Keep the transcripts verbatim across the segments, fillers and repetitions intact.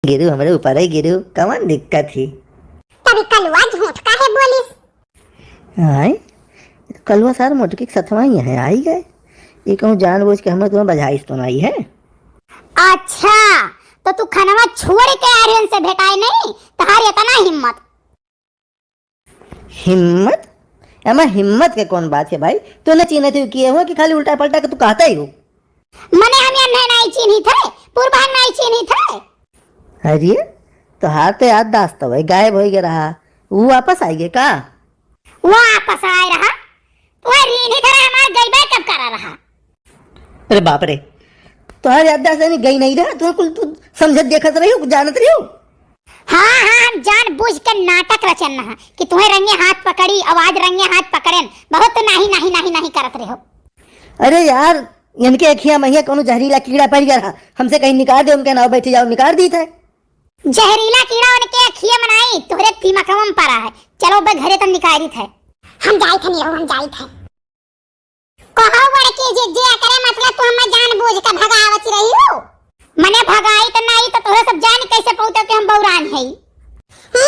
गिरु, हमरे ऊपर ही गिरु, कवन दिक्कत ही? तभी कलुआ झूठ काहे बोलिस? आय, कलुआ सार मोटकी के सथवा ही है, आई गए। ये कहूँ जानबूझ के हमरे तुम्हें बजाइस तो नहीं है। अच्छा, तो तू खनवा छोड़ के आर्यन से भेटाए नहीं, तहार इतना हिम्मत? हिम्मत? एमा हिम्मत के कौन बात है भाई? तू न चीन्हत हो किए हो कि खाली उल्टा पलटा के तू कहता ही हो? मने हम ये नहीं, नहीं चीन्हित है, पूर्वा नहीं चीन्हित है। अरे, तोहार तो याददाश्त तो वही गायब हो गया रहा, वो वापस आई गए का? वो वापस आए रहा, तो वह रीन्हित रहा, हमार गई बाय कब करा रहा? अरे बाप रे, तोहार याददाश्त यानी गई नहीं रहा, तू कुल तू समझत देखत रही हो, जानत रही हो। हाँ, हाँ, हम जानबूझ के नाटक रचन रहा कि तुम्हें रंगे हाथ पकड़ी, आवाज रंगे हाथ पकड़न, बहुत तो नहीं, नहीं, नहीं, नहीं करत रहे हो। अरे यार, इनके अखिया महिया कौनो जहरीला कीड़ा पड़ गया रहा, हमसे कहीं निकाल दे, उनके नाव बैठी जाओ, निकाल दी थे। जहरीला कीड़ा उनके अखिया में नहीं, तोहरे दिमागवा में पड़ा है। चलो बे घरे तब निकाल दी थे। हम जाइत है, निरहू, हम जाइत है। कहो बड़की जिज्जी, एकरे मतलब तू हमें जानबूझ के भगावत रही हो? मने भगाई त नहीं, त तोहरे सब जान कैसे पहुंचे कि हम बौरान हई? ई,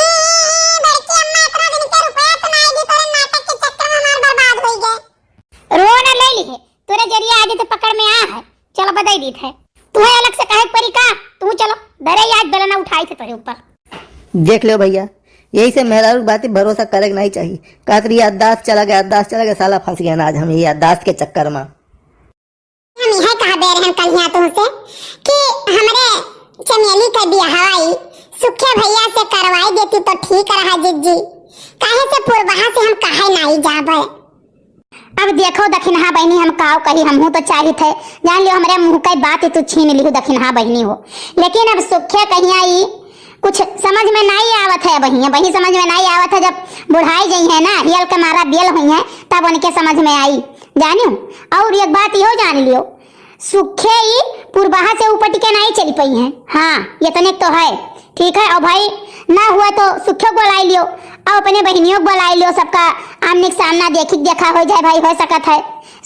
बड़की अम्मा, इतना दिन के रुपया तो नहीं दी, तोरे नाटक के चक्कर में हमार बर्बाद होई गए। रो न ले ली है, तोरे जरिए आज तो पकड़ में आ है, चलो बदई दीत है। तुम्हें अलग से कहे परी का? तू चलो, डरे आज बेलना उठाई थे तोरे ऊपर। देख लो भैया, यही से मेहरारू बात भरोसा करे के नहीं चाहिए। कहत रही याददाश्त चला गया, याददाश्त चला गया, साला फंस गया ना आज हम ये याददाश्त के चक्कर में। हम यह कहा दे रहन कलिया तुमसे कि हमरे चमेली के बियाहवा ई सुखे भैया से करवाई देती तो ठीक रहा जिज्जी, काहे से पुरबहा से हम काहे नाई जाबे। अब देखो दखिनहा बहिनी, हम काव कही, हमहू तो चाहित है, जान लियो हमरे मुँह के बात ही तू छीन लिहू दखिनहा बहिनी हो। लेकिन अब सुखे कहिया ई कुछ समझ में नाई आवत है, अबहीं, अबहीं समझ में नाई आवत है, जब बुढ़ाई गई है ना, हियल के मारा बेल हुई है, तब उनके समझ में आई, जानियो। और एक बात इहो जान लियो, सुखे ई पुरबहा से उपट के नाई चली पई हैं। हाँ, इतने तो है, ठीक है। और भाई ना हुआ तो सुखे को बुलाई लियो, और अपने बहनियों को बुलाई लियो, सबका आमने के सामना देखी देखा हो जाए भाई, हो सकत है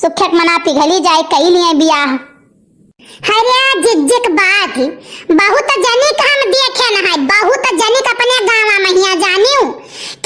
सुखे के मना पिघली जाए, कई लिए बियाह। हरिया जिज्जिक बात ही बहुत जनी का हम देखे न है, बहुत जनी का अपने गाँव में हिया जानियो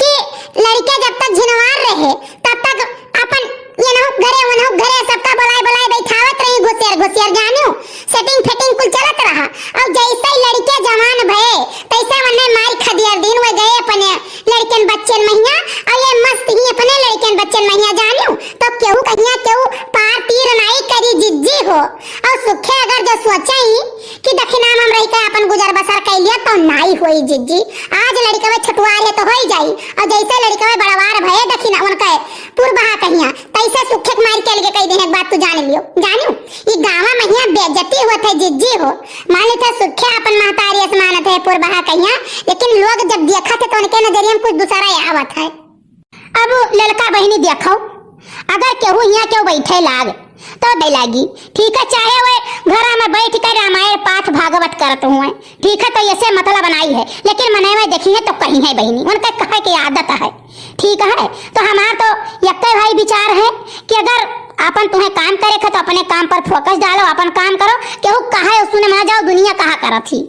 कि लड़के जब तक झिनवार रहे तब तक अपन ये नहु घरे वो नहु घरे सबका बुलाए बुलाए बैठावत रही घुसियर घुसियर जानियो, सेटिंग फेटिंग कुल चलत रहा। और जैसे ही लड़के जवान भये तैसे उन्हें मार खदियर दिन वो गए अपने लड़कन बच्चन महिया, और ये मस्त ही अपने लड़कन बच्चन महिया जानियो, तो केहू कहिया केहू पार तीर नाई करी जिज्जी हो। और सुखे अगर जो सोचे ही कि दखिना में हम रह के अपन गुजर बसर कर लिया तो नाई होई जिज्जी। आज लड़कवे छुटवार है तो होई जाई, और जैसे लड़कवे बड़वार भये दखिना उनके पुरबहा कहिया, तैसे सुखे के मार के अलगे कह दे, एक बात तू जान लियो, जानियो, ये गाँव महिया बेइज्जती होत है जिज्जी हो। मान लेते सुखे अपन महतारी असमानत है पुरबहा कहिया, लेकिन लोग जब देखत है तो उनके नजरिया में कुछ दूसरा आवत है। अब ललका बहिनी देखो, अगर केहू हियाँ केहू बैठे लाग तो दे लागी, ठीक है, चाहे वे घरा में बैठ के रामायण पाठ भागवत करत हुए, ठीक है, तो ऐसे मतलब बनाई है, लेकिन मने में देखी है तो कहीं है बहिनी, उनका कहे के आदत है, ठीक है। तो हमार तो यक्के भाई विचार है कि अगर अपन तुम्हें काम करे खे तो अपने काम पर फोकस डालो, अपन काम करो, केहू कहे सुने में जाओ, दुनिया कहा करत ही।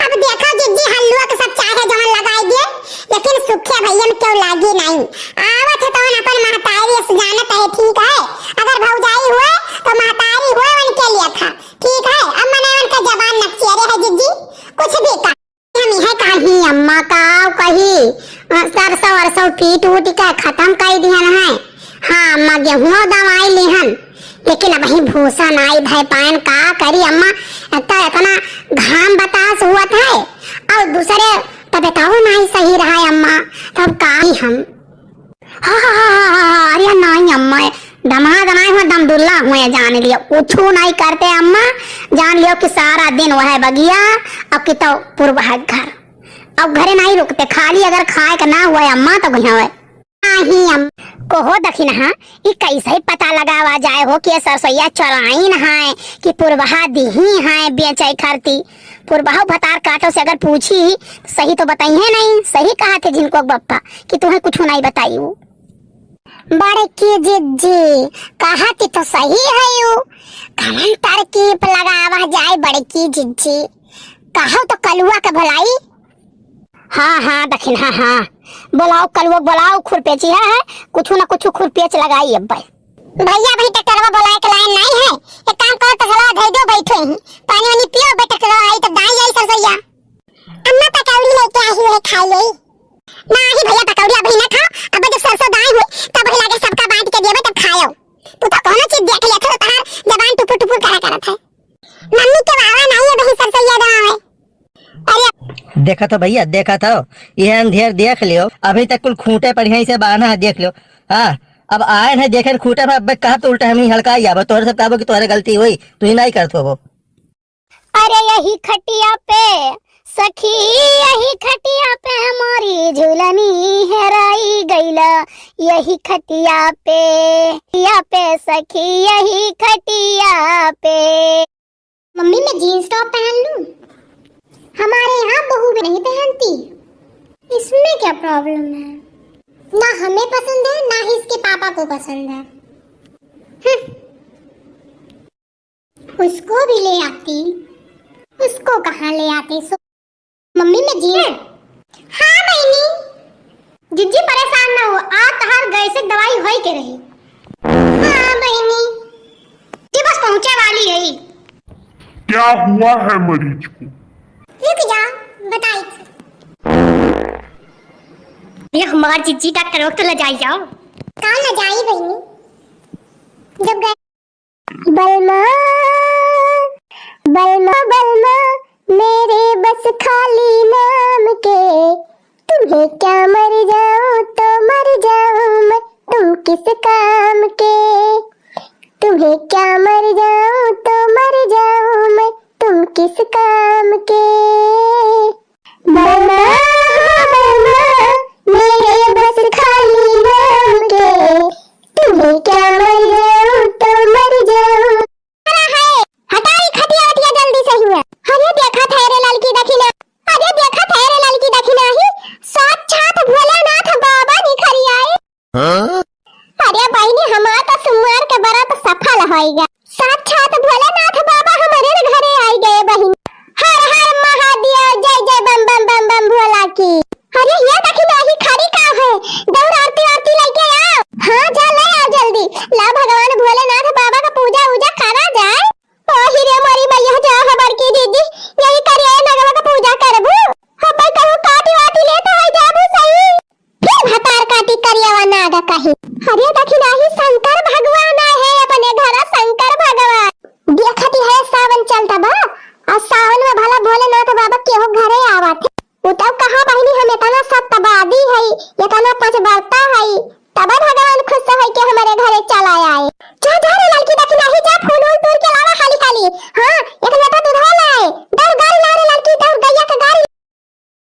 अब देखो जिज्जी, हल्लुआ के सब चाहे जवन लगाई दिए, लेकिन सुखे भैया में क्यों लागी नहीं। आवत है तवन अपन महतारी से जानत है, ठीक है। अगर भौजाई हुए तो महतारी हुए उनके लिए था, ठीक है। अब मने उनका जबान नक्सिया रे है जिज्जी, कुछ भी का। हम यह कही अम्मा का कही, अ, सरसों वरसों पीट उट के खत्म कर दिहन है। हाँ अम्मा, गेहूं दवाई लिहन, लेकिन अबहीं भूसा नाई भय पायन, का करी अम्मा, एक तो इतना घाम बतास हुआ था और दूसरे तबियताओ नाई सही रहा है अम्मा, तब का ही हम। हाँ, हाँ, हाँ, हाँ, हाँ, अरे नाई अम्मा, दमाद नाई हुआ, दमदुल्ला हुए, जान लियो, कुछू नाई करते अम्मा, जान लियो कि सारा दिन वह बगिया और कि तो पुरबहा घर, और घरे नाई रुकते, खाली अगर खाए का ना हुआ अम्मा तो गया हुआ। नाही अम, कहो दखिनहा, ई कैसे पता लगावा जाए हो कि ये सरसोईया चोराइन है कि पुरबहा दिही है बेचे खरती? पुरबहा भतार काटो से अगर पूछी, सही तो बताई है नहीं, सही कहा थे जिनको बप्पा कि तुम्हें कुछ नहीं बताई वो। बड़की जिज्जी, कहा थी तो सही है यू, कमन तरकीब लगावा जाए बड़की जिज्जी। कहो तो कलुआ के बोलाई। हाँ, हाँ, दखिन, हाँ, हाँ। बोलाओ कलुआ, बोलाओ खुरपेची, हाँ, हाँ, कुछु ना कुछु खुरपेच लगाई अब भाई। भैया, भाई ट्रैक्टरवा बोलाए के लाइन नहीं है, एक काम करो, तसला धई दो, बैठो ही, पानी वानी पियो, बे ट्रैक्टरवा आई तब दाई आई सरसैया। अम्मा पकौड़ी लेके आई हुई है, खाई ले। नाही भैया, पकौड़ी अभी ना खाओ, अब जब सरसों दाई हुई तब वही लागे सबका बांट के देवे तब खाओ। तू तो कोनो चीज देख लिया था, तहार जबान टुपुर टुपुर करा करत है। मम्मी के बाबा नाही है, वही सरसैया दाई है। अरे देखा था भैया, देखा था, ये अंधेर देख लियो, अभी तक कुल खूंटे पर यहीं से बांधा है, देख लियो। हाँ, अब आए हैं देखे खूंटे पर, अब कहा तो उल्टा हम ही हड़का ही आवा, तोहरे सब कहबो कि तोहरे गलती हुई, तू ही नहीं करत हो वो। अरे यही खटिया पे सखी, यही खटिया पे हमारी झुलनी हेराई गईला, यही खटिया पे, खटिया पे सखी, यही खटिया पे। मम्मी, मैं जींस टॉप पहन लूं? हमारे यहाँ बहू भी नहीं पहनती। इसमें क्या प्रॉब्लम है? ना हमें पसंद है, ना ही इसके पापा को पसंद है। हम्म। उसको भी ले आती। उसको कहाँ ले आती? सो-, मम्मी, मैं जींस। हाँ बहिनी। जिज्जी, परेशान ना हो, आज तहार गैस के दवाई होई के रही। हाँ बहिनी, जी बस पहुँचे वाली है। क्या हुआ है मरीज को? रुक जा, बताई। ये हमार जिज्जी डॉक्टर वक्त ले जाई जाओ। कहाँ ले जाई बहिनी? जब गए बलमा, बलमा, बलमा, मेरे बस खाली नाम के। तुम्हें क्या मर जाऊं तो मर जाऊं मैं, तुम किस काम के? तुम्हें क्या मर जाऊं तो मर जाऊं मैं, तुम किस काम के? बलमा, बलमा, मेरे बस खाली नाम के, तुम्हें क्या मर जाऊं तो मर जाऊं। अरे हाय, हटाई खटिया वटिया जल्दी से हुआ। अरे देखा था रे ललकी दखिना, अरे देखा था रे ललकी दखिना ही, साक्षात भोलेनाथ बाबा निखरी आए। हाँ? अरे बहिनी, हमार तो सोमवार के व्रत सफल होइगा। साक्षात भोलेनाथ बाबा हमरे न घरे आई गए बहिनी। हर हर महादेव, जय जय बम बम बम बम भोला की। अरे ये देखी नाही खड़ी का है, दौड़ आरती आरती लेके आओ। हाँ जा ले आओ जल्दी। ला भगवान भोलेनाथ बाबा का पूजा उजा करा जाए। ओ हिरे मोरी मैया, जा हमार की दीदी, यही करिए नगवा का पूजा करबू। हम कहूँ काटी वाटी लेते है जाबू सही। फिर भतार काटी करियावा नाग कही। अरे दखिनाही शंकर भगवान आए हैं अपने घर, शंकर भगवान। देखती है सावन चलता बा, और सावन में भला भोलेनाथ बाबा केहू घरे आवत है। उ तब कहा बहिनी हम इतना सत्यवादी है, इतना पचवा-,